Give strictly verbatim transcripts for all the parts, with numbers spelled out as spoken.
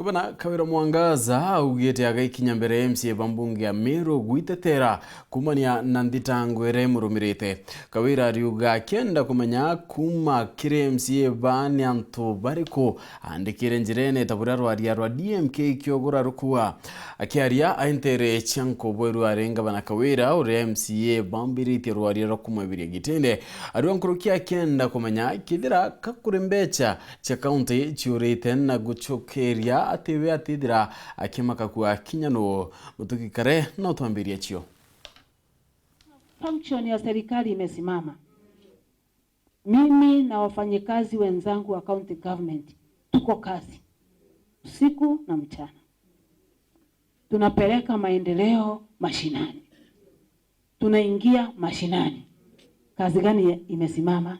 Gavana Kawira Mwangaza augite agaikinya mbere M C A ba mbunge ya Meru gwitetera kumania na nthitango iria imurumirite. Kawira ariuga akienda kumenya kuma kiri M C A ba ni antu bariku aandikire njirene ta buria rwaria rwa D M K Kiogora rukua. Akiaria aintere cia nkubu iru ari Gavana Kawira uria M C A bambiritie rwaria rwa kumwebiria gitinde. Ariwa nkuruki akienda kumenya kethira kakuri mbecha cia kaunti ciurite na gucokeria ati we atithira akimaka kua kinya nuu. Mutuki Kare no twambirie cio. Function ya serikali imesimama. Mimi na wafanyikazi wenzangu wa county government tuko kazi usiku na mchana, tunapeleka maendeleo mashinani. Tunaingia mashinani. Kazi gani imesimama?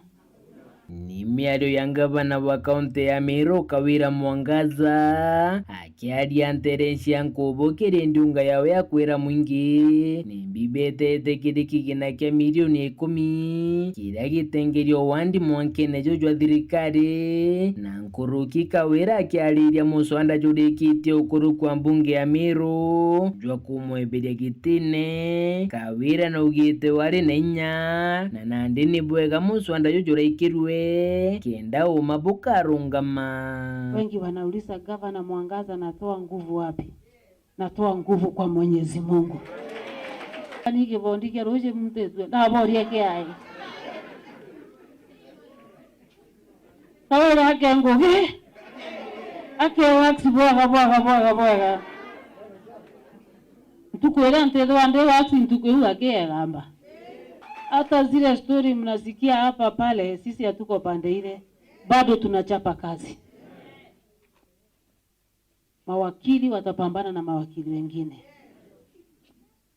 Ni miario ya ngavana wa kaunti ya Meru, Kawira Mwangaza, akiaria ntere cia nkubu kiri ndiunga yawe, akwira mwingi, ni mbibetete kiri kigina kia milioni ikumi kiria gitengerio wandi mwankene juu jwa thirikari, na nkuruki Kawira akiariria muswanda jurikitie ukurukua mbunge ya Meru jwa kumweberia gitine. Kawira naugite wari na inya, na nandi ni bwega muswanda juju juraikirue kenda uma bukarungama. Wengi wanauliza, Gavana Mwangaza anatoa nguvu wapi? Natoa nguvu kwa Mwenyezi Mungu. Ni kibondi kia ruuji muntu etue, ndaboria kiai. Kawira ake ngugi, ake wax bwega, bwega, bwega, bwega. Ntuku iria ntithwa ndi wax, ntuku iu akiegamba. Hata zile story mnasikia hapa pale, sisi hatuko pande ile. Bado tunachapa kazi. Mawakili watapambana na mawakili wengine.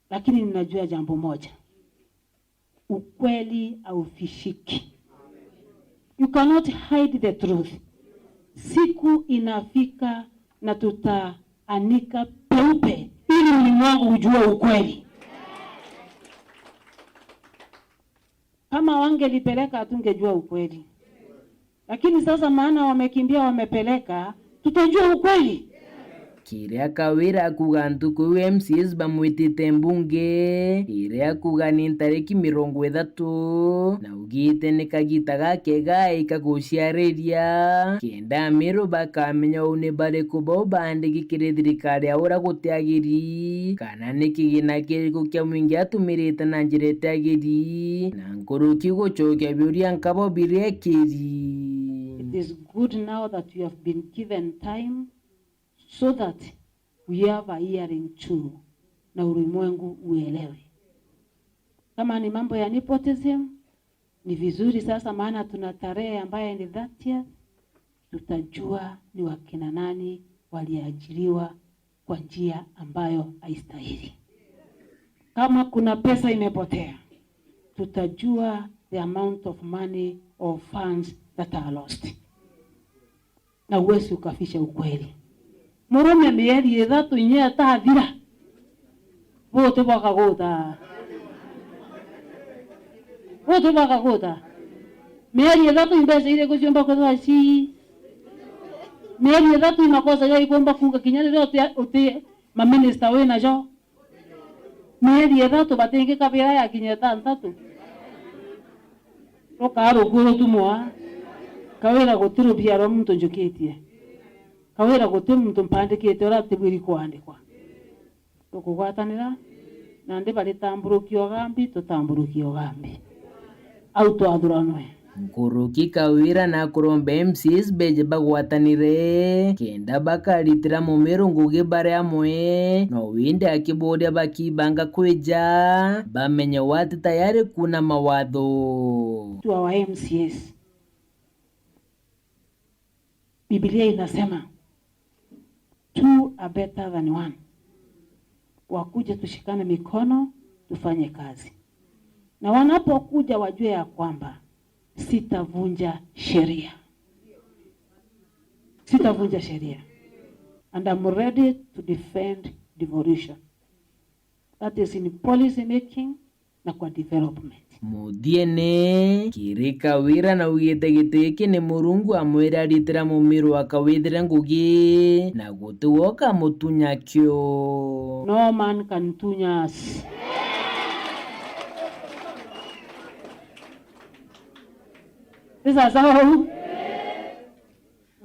Lakini ninajua jambo moja. Ukweli haufishiki. You cannot hide the truth. Siku inafika na tutaanika peupe ili ulimwengu ujue ukweli. Kama wangelipeleka, hatungejua ukweli. Lakini sasa, maana wamekimbia, wamepeleka, tutajua ukweli. Kiria Kawira akuga ntuku iu M C As bamwitite mbunge, iria akuga ni ntariki mirongo ithatu, na augite ni kagita gakega aika guciariria, kenda Ameru bakamenya uu ni bariku bau baandiki kiri thirikari ya uria gutiagiri, kana ni kigina kiriku kia mwingi atumirite na njira itiagiri, na nkuruki gucokia biuria nkabo birekiri. It is good now that you have been given time so that we have a hearing too, na ulimwengu uelewe. Kama ni mambo ya nepotism, ni vizuri sasa, maana tuna tarehe ambaye ni thirtieth, tutajua ni wakina nani waliajiriwa kwa njia ambayo haistahili. Kama kuna pesa imepotea, tutajua the amount of money or funds that are lost. Na huwezi ukafisha ukweli. Murume mieri ithatu inya itathira, buti bwakaguta. Buti bwakaguta. Mieri ithatu imbeca iriku ciumba kwithirwa ci? Mieri ithatu imakosa ja ikumba kuuga kinya riria uti, uti maminista winajo. Mieri ithatu batingikabira yakinya itantatu. Rukaa rukuu rutumwa. Kawira guti rubiarwa muntu njukitie. Kawira guti muntu mpandikite uria atibwiri kuandikwa. Tukugwatanira, nandi baritamburukia ugambi, tutamburukie ugambi. Au twathuranwe. Nkuruki Kawira nakuromba M C As beje bagwatanire, kenda bakaritira Mumiru ngugi bari amwe, no windi akiburia bakibanga kwija, bamenye wati tayari kuna mawatho. To our M C As. Biblia inasema, "Two are better than one." Wakuje tushikane mikono, tufanye kazi. Na wanapokuja wajue ya kwamba sitavunja sheria. Sitavunja sheria. And I'm ready to defend devolution. That is in policy making na kwa development. Muthiene, kiri Kawira naugite giti giki ni Murungu amwire aritira mumiru akawithire ngugi, na guti we ukamutunya kio. No man can tunya us. Is that so?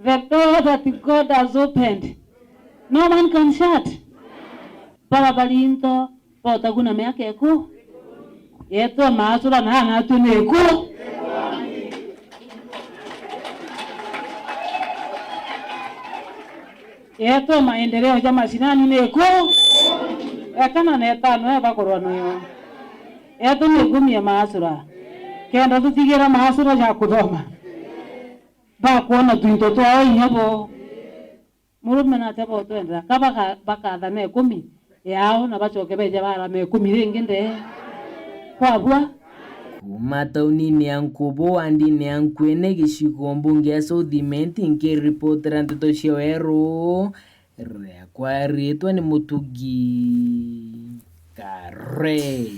The door that God has opened, no man can shut. Bara barinto botaguna miaka iku. Yetwa maasura na anatwe ni iku. Yetwa maendeleo ja mashinani ni iku. Ekana na etano ebakorwa nayo. Yetu ni ikumi ya maasura. Kenda tutigira maasura ja kuthoma. Bakwona twinto twao inya bo. Murume na atia botwendera? Ka baka-, bakathana ikumi yao na bacoke beje barama ikumi ringi ndee. Kwabua? Kuuma taunini ya Nkubu, wandini ya Nkwene, gicigo mbunge ya South Imenti, nkiripotera nteto cia Weru, riakwa riitwa ni Mutugi Kare.